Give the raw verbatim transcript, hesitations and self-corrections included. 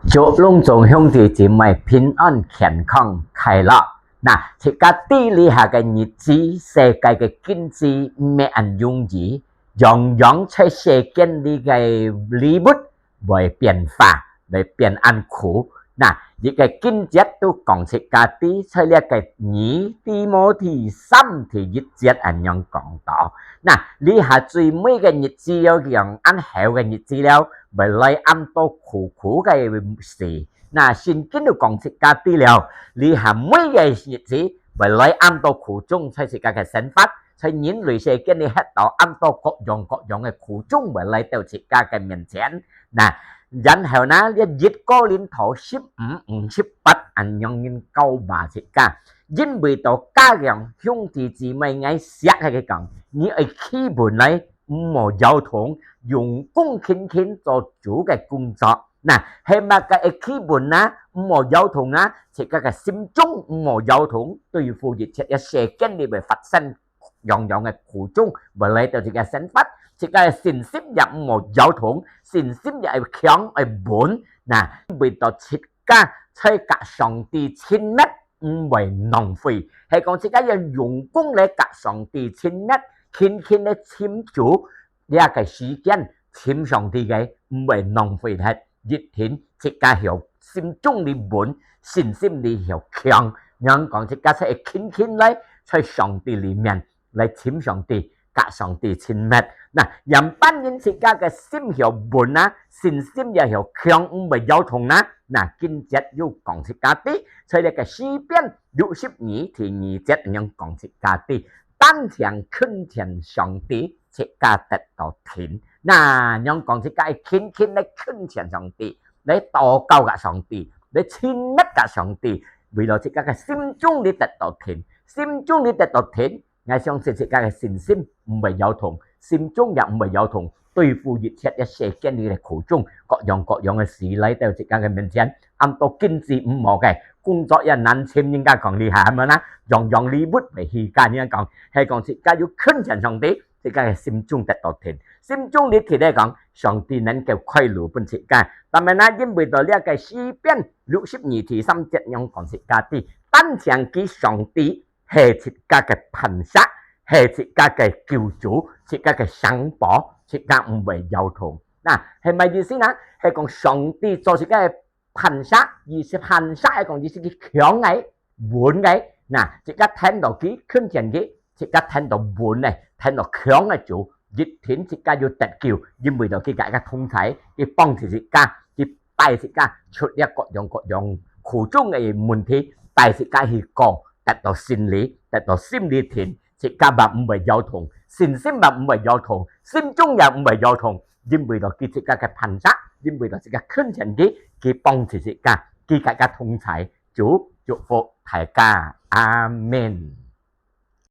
祝攏總兄弟姊妹平安、健康、快樂。那，自家知這下个日子，世界个經濟毋係恁容易，樣樣在世間裡个禮物會變化，會變恁苦。那，一个經節都講自家知，在這个二提摩太三第一節恁樣講到。那，這下最尾个日子了，樣恁後个日子了，會來恁多苦苦个事。那聖經都講自家知了，這下尾个日子會來恁多苦衷在自家个生活，在人類世間裡歇到恁多各樣各樣个苦衷會來到自家个面前。那，然後呢，這一哥林多十五五十八恁樣人教化自家，因為到家樣兄弟姊妹，𠊎惜佢講，你愛企穩來，毋好搖動，用功勤勤做主个工作。那，係麼个愛企穩啊？毋好搖動啊！自家个心中毋好搖動，對付一切這世間裡會發生樣樣个苦衷，會來到自家生活，自家个信心也毋好搖動，信心也愛強愛穩。那，為到自家在佮上帝親密，毋會浪費，係講自家愛用功來佮上帝親密，勤勤來尋主，這个時間尋上帝个，毋會浪費忒。一定自家曉心中裡穩，信心裡曉強，仰講自家在勤勤來，在上帝裡面來尋上帝，佮上帝親密。那，仰般形自家个心曉穩啊，信心也曉強，毋會搖動啊。那，經節又講自家知，在這个詩篇六十二第二節仰講自家知，單淨近前上帝，自家得到定。那，仰講自家愛勤勤來近前上帝，來禱告佮上帝，來親密佮上帝，為了自家个心中裡得到定，心中裡得到定，𠊎相信自家个信心毋會搖動，心中也毋會搖動，對付一切這世間裡个苦衷，各樣各樣个事來到自家个面前，恁多經濟毋好个，工作也難尋，人家講這下，係無啦？樣樣禮物會起價，人家講，係講自家有近前上帝，自家个心中得到定，心中裡定來講，上帝能夠開路分自家。但係呢，因為到這个詩篇六十二第三節仰講自家知，單淨佢上帝 係自家个磐石，係自家个救主，自家个城堡，自家毋會搖動。那，係麼意思呢？係講上帝做自家个磐石，意思磐石係講意思佢強个、穩个。那，自家跈到佢，近前佢，自家跈到穩个，跈到強个主，一定自家有得救，因為到佢佮自家同在，佢幫助自家，佢帶自家出這各樣各樣苦衷个問題，帶自家去過，得到勝利，得到心裡定，自家嘛毋會搖動，信心嘛毋會搖動，心中也毋會搖動，因為到佢自家个磐石，因為到自家近前佢，佢幫助自家，佢佮自家同在。主祝福大家，阿們。